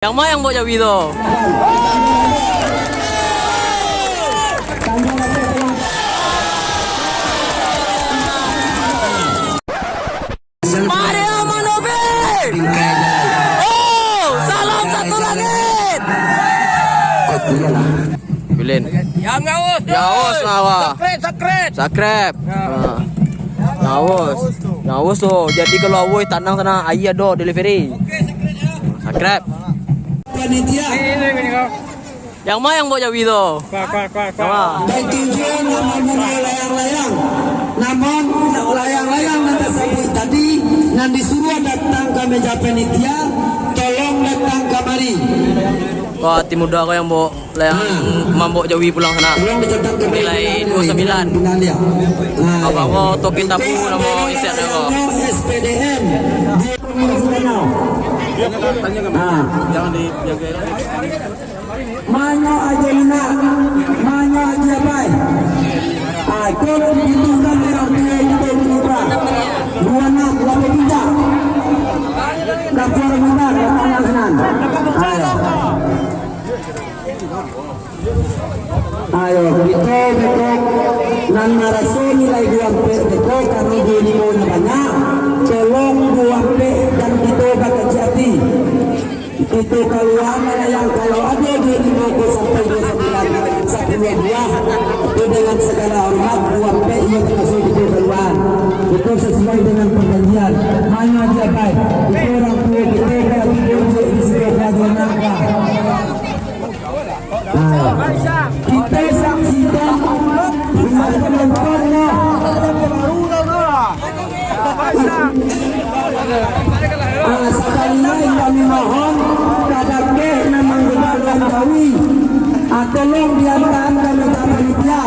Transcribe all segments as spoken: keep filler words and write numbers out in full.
Yang ma yang baok jawi tu? Maria Manobi! Oh, salam satu langit! Bilin. Yang haus tu. Yang haus, Nawa. Subscribe, subscribe. Subscribe. Ya. Ha. Yang haus. Yang haus tu. Jadi kalau haus, tanang sana, aia ado, delivery. Oke, subscribe, ya. Subscribe. Panitia. Ini, ini, ini, kau. Yang ma yang baok jawi tu? Kuah, kuah, kuah, kuah. Yang ma? Baik, tujuan nan mamunyo layang-layang. Namun, layang-layang nan tasabuik tadi, nan disuruah datang ka meja panitia, tolong datang kamari. Wah, ti mudo ko yang baok, yang mambaok jawi pulang sana. Tolong datang kamari. Nilai dua sambilan. Abang ko topi tabu namo isian ko. S P D M. Ah. Jangan di, jaga. Manyo ajo ina, manyo ajo apai. Ah, iko dibutuhkan urang tuo kito mangubah. Dua anam, dua puluh tiga. Dapur mangubah, datang nan sinan. Ayo. Ayo, kito beko nan maraso nilai duo ampek beko, karano duo limo nyo banyak, tolong duo ampek dan kito bakaji ati. Kito kaluaan layang, kalau ado duo limo ko sampai duo sambilan, sapuluah buah, itu dengan sagalo hormat, duo ampek iyo tamasuak kito kaluaan. Itu sasuai dengan parjanjian. Manyo ajo apai, itu urang tuo kito, kalau kito di siko ka duo nangka. Nah, kito saksikan, dengar penontonnya. Ah, sakali lai kami mohon, kabake nan manggunakan jawi, ah, tolong diantaan ka meja panitia.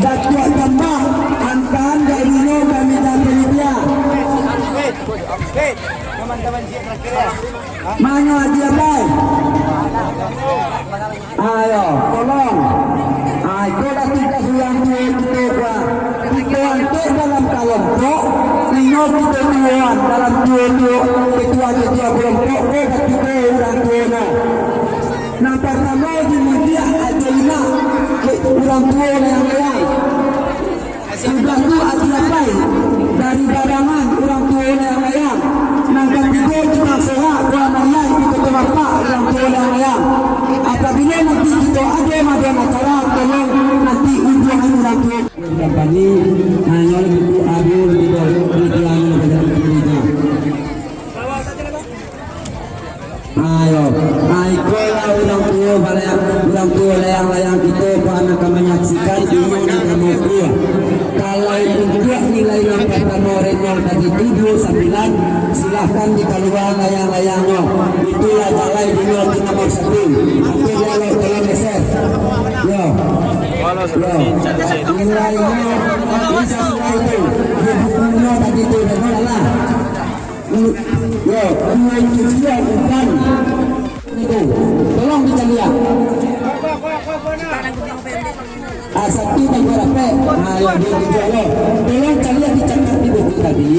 Datuak Jambah, antaan jawinyo ka meja panitia. Manyo ajo apai. Ayo, tolong. Ah, iko lah tugas urang tuo kito, Pak. Kito angkek dalam kalompok, inyo kito tuoan dalam tuo-tuo, ketua-ketua kalompok, ko kito urang tuo no. Nan partamo dimudiak ajo ina, urang tuo layang-layang. Sudah tu ajo apai, dari barangan urang tuo layang-layang. Nan katigo, tukang sorak, buah mayang, di Koto Bapak, urang tuo layang-layang. Apabilo nanti kito ado maduan acara, tolong nanti unjuangan urang tuo. Kampanye, nah, nyo lebih tu, aduh, lebih tu, lebih tu, lebih tu, lebih tu. Ayo, ah, ikolah urang tuo balai-, urang tuo layang-layang kito, ko nan ka manyaksikan inyo nan ka mukua. Kalau untuak nilai nan partamo renol tadi tu duo sambilan, silahkan dikalua layang-layangnyo. Itulah jalai dunia tu nomor satu. Oke, dialog tolong geser. Yo. Yo. Nilai inyo, bisa suai tu. Di bukunyo tadi tu, dengar lah. Yo, duo tujuah uban. Itu, tolong dicaliak. Ah, satu tambah rapek. Ah, yo, duo tujuah, yo. Tolong caliak di catat di buku tadi.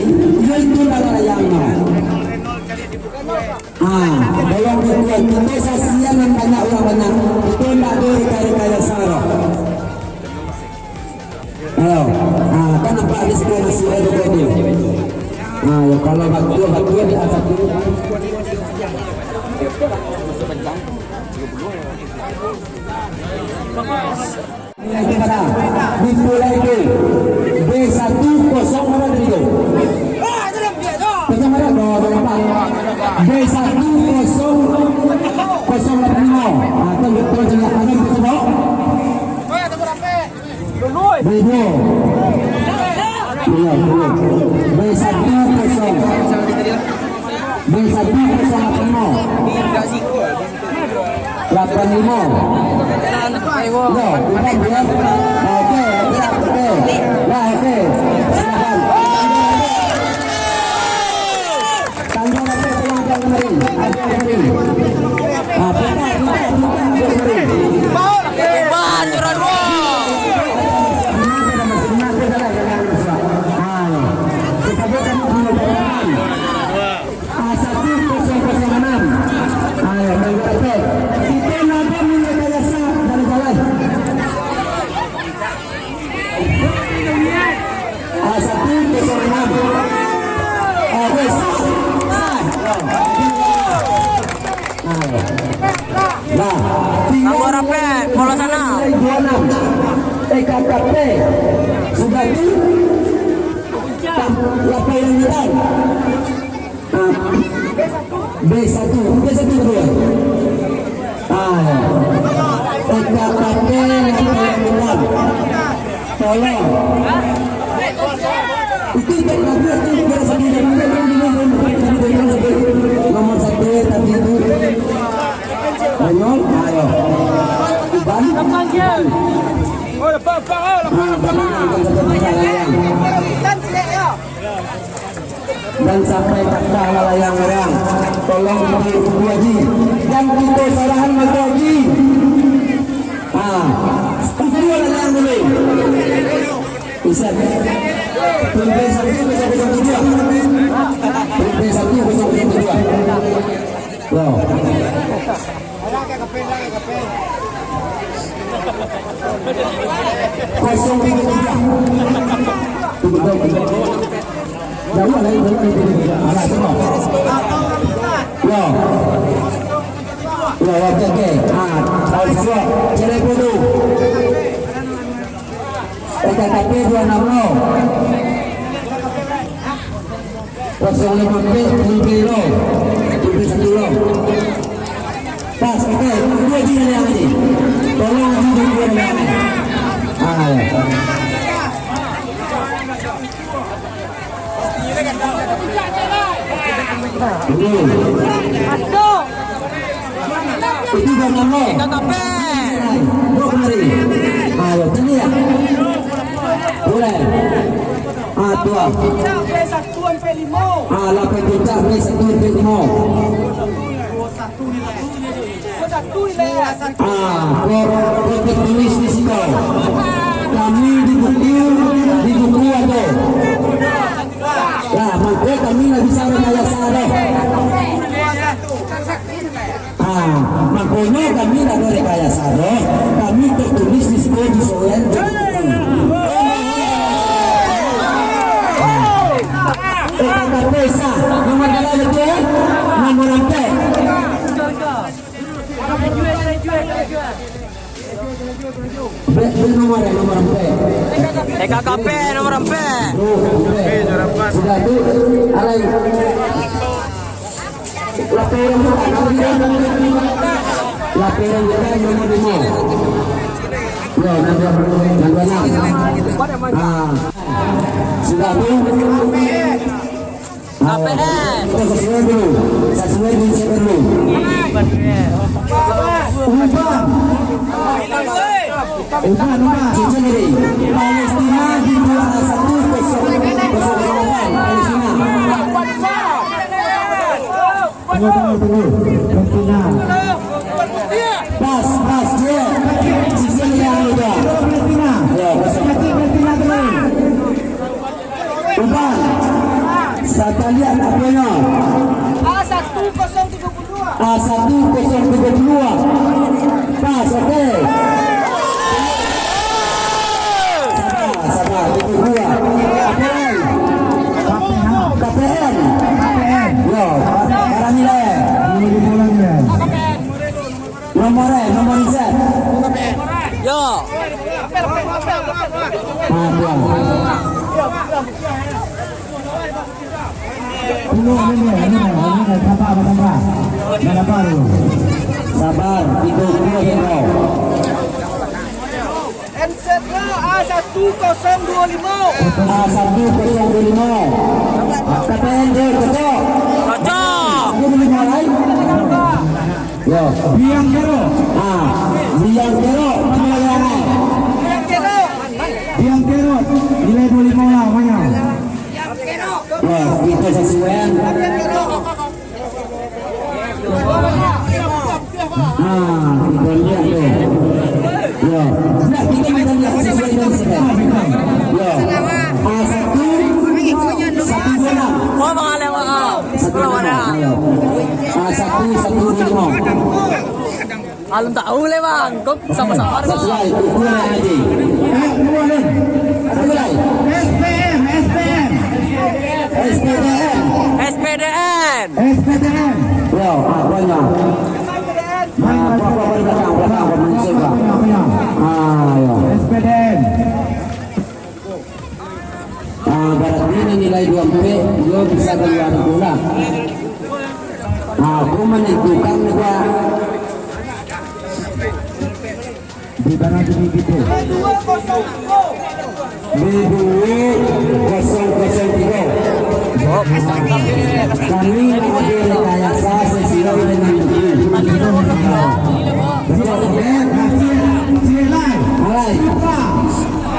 Yo, itu bala layang, no. Ah, tolong buku. Kito saksian nan banyak, urang banyak. Kito ndak ado reka-reka yang salah. Ayo, ah, kan nampak di sebelah nasi, eh, betul tu. Ah, ya, kalau batua, batua di atas tu. Dimulai tu. B satu kosong berapa tadi tu? Kosong berapa? Oh, tak nampak. B satu kosong, kosong lapan lima. Ah, tu betul je. Ada betul, Bok? Beda. Iya, iya. B satu kosong. B satu kosong apa no? Lapan lima. Yo, bukan dia. Oke, oke, oke. Nah, oke. Silakan. Tanggal apa, tolong, tolong, kemarin? Ada kemarin. Ah, buka, buka, buka, buka kemarin. Buka, juara dua. Ah, ya. Kita buka dulu, teman-teman. Ah, satu kosong kosong enam. K P P, sudah tu, tak, lapor yang datang. Ah, B satu, B satu kedua. Ah, ya. T K K P lapor yang datang. Tolong. Itu tak ada tu, dia sendiri. Nomor satu tadi tu. Banyol, ayo. Iban. Ah, Banyol, angkat satu pasang layang. Dan sampai patah lah layang urang. Tolong dibuku Haji. Jan kito sarahan mako Haji. Ah, buku lah layang dulu. Isan. Pulpen satu kosong kosong tujuh. Pulpen satu kosong kosong tujuh. Yo. Kosong tiga tiga. Tunggu, tunggu. Jauh lah, jauh lah, jauh lah. Alah, tunggu. Yo. Yo, oke, oke. Ah, tahu semua. Cerai dulu. T K K P dua enam nol. Kosong lima P, P P lo. P P satu lo. Pas, oke. Dua G dari yang ini. Tolong G dari yang ini. Ah, ya. Ini. Masuk. Itu jam enam lo. Kakak Peng. Dua kemari. Ayo, tadi ya. Boleh. Ah, dua. Sampai satu sampai lima. Ah, lapan juta sampai satu sampai lima. Ah, ko, ko tertulis di situ. Kami di buku, di buku ada. Lah, mangko kami ndak bisa rekayasa doh. Ah, mangkonyo kami ndak ado rekayasa doh. Kami tertulis di situ di soal. Eh, kata pesa, nomor berapa tu, eh? Nomor empat. Be-, be-, nomor, nomor empat. T K K P nomor empat. Sudah tu, alai. Lapor yang datang, lapor yang datang nomor lima. Yo, nomor, nomor enam. Ah, sudah tu. K P N. Kita sesuai dulu. Sesuai dengan siapa dulu. Uban. Uban, Uban. Cincin diri. Palestina di dua satu kosong, kosong delapan. Palestina. Tunggu, tunggu, tunggu. Palestina. Pas, pas, dia. Cincin yang muda. Palestina. Ya, pas. Palestina dulu. Uban, sataliak aponyo. A satu kosong tiga puluh dua. A satu kosong tiga puluh dua. Pas, oke. Sabar, sabar, tiga puluh dua. Apo lai? K P N. K P N. Yo, barani lai. Nomor, eh, nomor Izat. Yo. Ah, dua. Dulu, dulu, dulu, dulu, sabar, sabar. Dah dapat dulu. Sabar, tiga puluh, bro. N Z L A satu kosong dua lima. A satu kosong dua lima. K P N tu, cocok. Cocok. Aku boleh mulai? Yo. Biang Kerok. Ah, Biang Kerok, mana yang lain? Biang Kerok. Biang Kerok. Nilai dua lima lah, mana? Yo, kita sesuaian. Ah, kita lihat tu. Yo. Nah, kita minta lihat sesuai dengan sesuai. Yo. Ah, satu, satu dua enam. Oh, Bang Alek, Bang. Satu dua enam. Yo. Ah, satu, satu dua lima. Alun tahu leh, Bang. Kok sama-sama, Bang? Sesuai ukuran aja. Eh, dua leh. Satu lagi. S P M, S P M. S P D M. S P D M. S P D M. Yo, ah, banyak. Ah, apa, apa di belakang, belakang, apa, main sepak. Ah, yo. S P D M. Nilai dua ampek, yo bisa kalua tu lah. Ah, aku manantukan juga. Di tangah tinggi kita. B dua kosong kosong tiga. Kami mengambil rekayasa sesuai dengan itu. Betul, betul. Alright.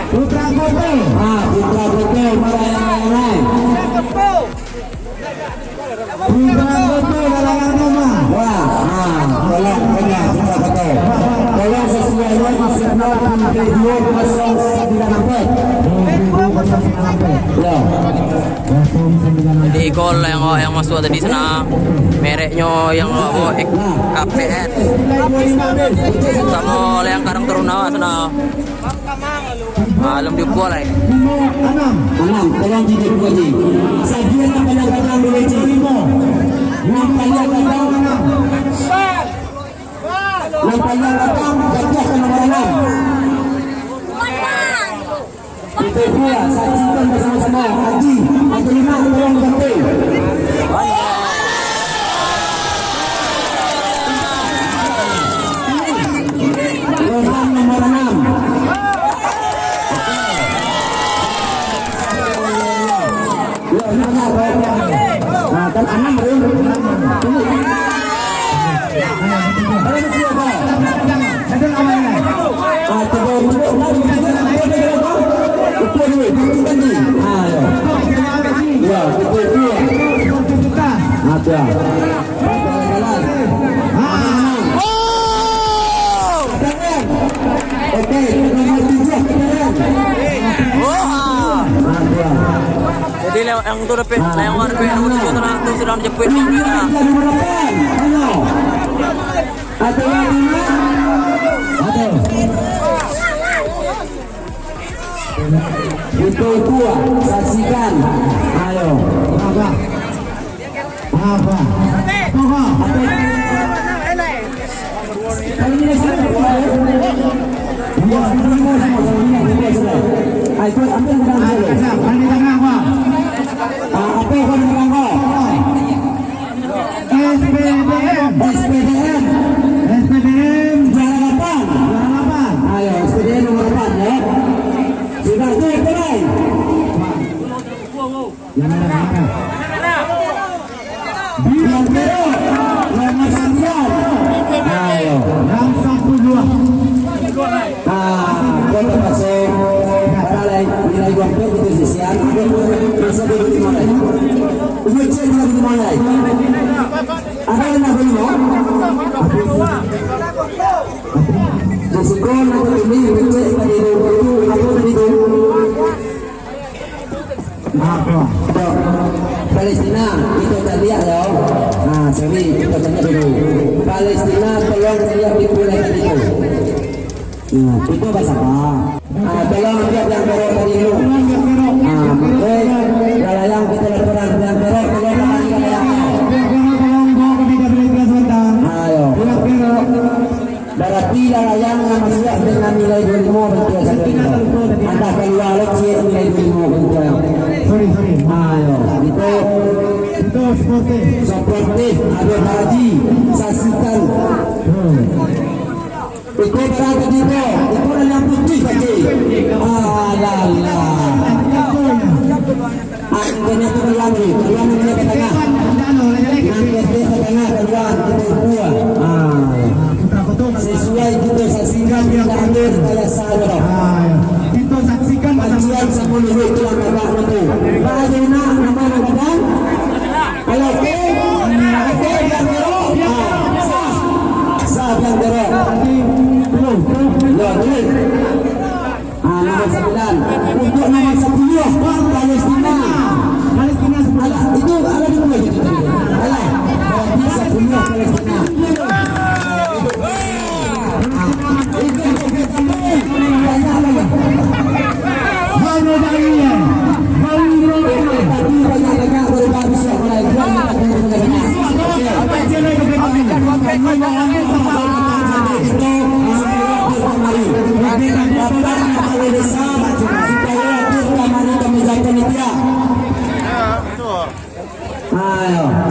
Putra Koto. Ah, Putra Koto, marayang-rayang. Putra Koto, marayang-rayang. Wah, ah, tolong, tolong, Putra Koto. Tolong sesuaikan di sebelah pintu dua kosong sembilan empat. Dua kosong sembilan empat. Ya. Jadi gol yang, yang masuk tadi sana, mereknyo yang, oh, K P N. Samo yang Karang Taruna sana. Alun dibuat lai. Anam, tolong dibuat ji. Sagian nak panjang-panjang dulu ji. Limo. Nak panjang-panjang. Nak panjang-panjang, jatuh ka nomor anam. Kita buat, saksikan bersama-sama. Haji, Haji Lima, tolong bantu. Rohan nomor anam. Yo, ini benar, Rohan. Nah, kan anam, Rohan. Ini. Ada betul apa? Ah, tiga, tiga, enam, tiga, enam, tiga, tiga, apa? Betul, betul, betul, betul. Ah, ya. Ya, betul, betul. Ah, ya. Jadi, lew-, yang tu dapet, lewat dapet, tu sudah, tu sudah dijepit, tu sudah. Itu buah, saksikan. Ayo. Apa? Apa? Apa? Kalau ini sudah, buah, buah, buah, buah, buah, buah. Ayo, ambil, ambil, ambil. Ayo, ambil tengah, Pak. Ah, apa yang kau nak, Pak? S P D M. S P D M. S P D M. Juara delapan. Juara delapan. Ayo, S P D M nomor delapan, ya. Sudah tu, mulai. Yang mana, yang mana? Bilang terus. Nomor sembilan. Ayo. Enam satu dua. Ah, kau terpaksa. Padahal nilai dua puluh itu sisian. Ada pun masa dia boleh mulai. Ini cek dia boleh mulai. Ada yang nak beli, no? Di sekolah nak beli, cek tadi tu. Apa tadi tu? Apa? Palestina, kita tak lihat, ya. Ah, sorry, kita tanya dulu. Palestina, tolong lihat di bola tadi tu. Nah, kita basama. Ah, tolong lihat yang kerok tadi dulu. Ah, oke. Dah lah yang kita laporan yang kerok, tolong tangan kita yang. Ayo. Berarti lah yang masuk dengan nilai dua lima bantu saja. Anda keluar lagi nilai dua lima bantu. Sorry, sorry. Ayo, itu. Itu sportif. Sportif, ada haji, saksikan. Hmm. Iko barang tadi tu, iko dah yang putih tadi. Alalah. Angkanya tu keluar ni, keluar ni ke tengah. Angkanya ke tengah, keluar, kita buat. Ah. Sesuai kita saksikan, kita ambil kaya sahaja. Kita saksikan. Kajian sama dulu, itu yang kakak tu. Bagaimana nama nak datang? Kalau oke, oke, biar teruk. Ah, sah. Sah, biar teruk. Ya, terus. Ah, nomor sembilan. Untuk nomor sepuluh, Palestina. Palestina sepuluh. Alah, itu, alah, di mana itu tadi? Alah, sepuluh Palestina. Ayo.